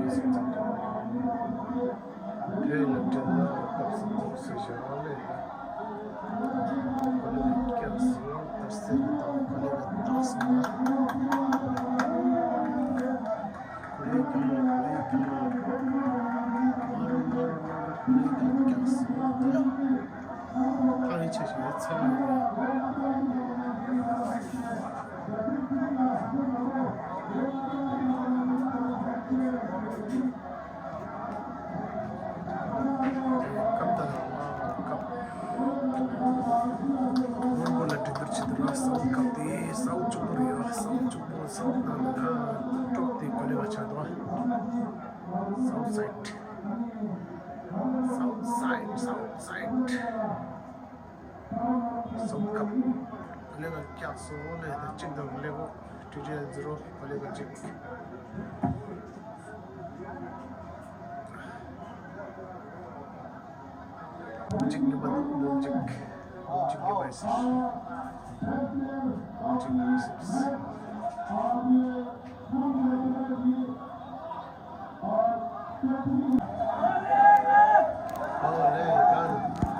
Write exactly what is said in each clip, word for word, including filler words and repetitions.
བོད་ལ་འགྲིམ་ན་སྐབས་སུ་འཛུགས་སུ་བཞག་ལས། ཀོ་ལི་ག་སྐྱབས་སུ་དར་སེ་རི་དང་ཀོ་ལི་ག་བཏགས་སོང་ན། ཀོ་ལི་ག་ལོ་ཀོ་ལི་ག་ལོ། མ་རུ་མ་རུ་མ་རུ་ཀོ་ལི་ག་སྐྱབས་སུ་དར། ཕ་ཡི་ཆེ་ཞིག་ཡོད་ཚང་མ་ཡོད། སྐབས་དང་སྐབས། མོན་གྷོ་ལ་འགྲིམ་འགྲུལ་བྱེད་དུས་ར་ས་འོག་སྐབས་དེ་ས་འོག་གཅིག་པོ་རེད་ཡ། ས་འོག་གཅིག་པོ་ས་འོག་ནང་ལ་ཁ་དཀྲོག་དེ་གོ་ལེ་བ་ཆགས་འདུག South side. South side, south side. སོང་སྐབས། ཀོ་ལི་ག་སྐྱབས་སུ་ལས་དང་གཅིག་དང་ཀླད་ཀོར་ཊི་ཊི་ཨེལ་ཛི་རོ་ཀོ་ལི་ག་གཅིག་གཅིག་གཉིས་པ་དང་བདུན་གཅིག་བདུན་གཅིག་གཉིས་པ་ཡིན་ཟེར། བདུན་གཅིག་གཉིས་པ་ཡིན་ཟེར། ཨོ་ལེ་གལ།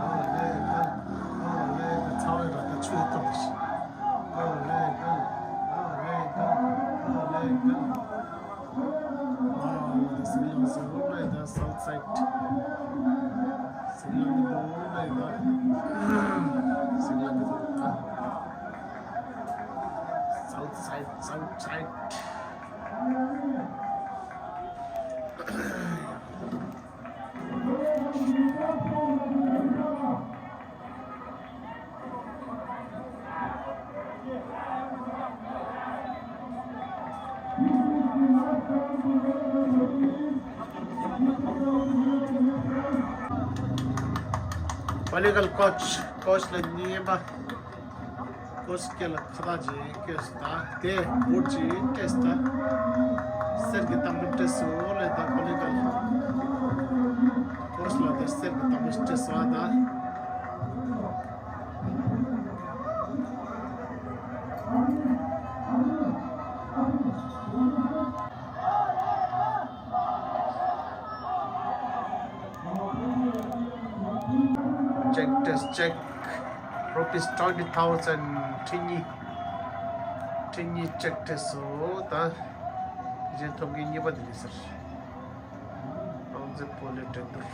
ཨོ་ལེ་གལ། ཨོ་ལེ་གལ། ཚ་བའི་ར་ད་ཆུ་ཡི་ཐོག་ཏུ་ཤི། ཨོ་ལེ་གལ། ཨོ་ལེ་གལ། ཨོ་ལེ་གལ། ཨོ་ཟིང་ལ་ཟིང་ལ་ད་South side. ཟིང་ལ་གི་དོ་ལ་ད། ཟིང་ལ་གི་དོ་ད། South side, south side. Political coach, coach ལ་ཉེས་པ། ཀོ་སི་ཀེ་ལ་ཁ་ཐག་ཅིག་སྐྱེས་སོ། ད་དེ་འུར་ཅིག་སྤྲད་སོ། ད་གསེར་གྱི་དང་པོ་སྤྲད་སོ་ལས། ད་ཀོ་ལི་གལ་ཀོ་སི་ལ་ད་གསེར་གྱི་དང་པོ་སྤྲད་སོ། ཨ་ད། Check, test, check. Rupees twenty thousand. ཁྲི་གཉིས། ཁྲི་གཉིས་check test སོ་ད། གཞན་ཐོབ་མཁན་གཉིས་པ་དེ་རེད་ཟེར། ཨང་རྩིས་པོ་ལས་འགྲན་བསྡུར།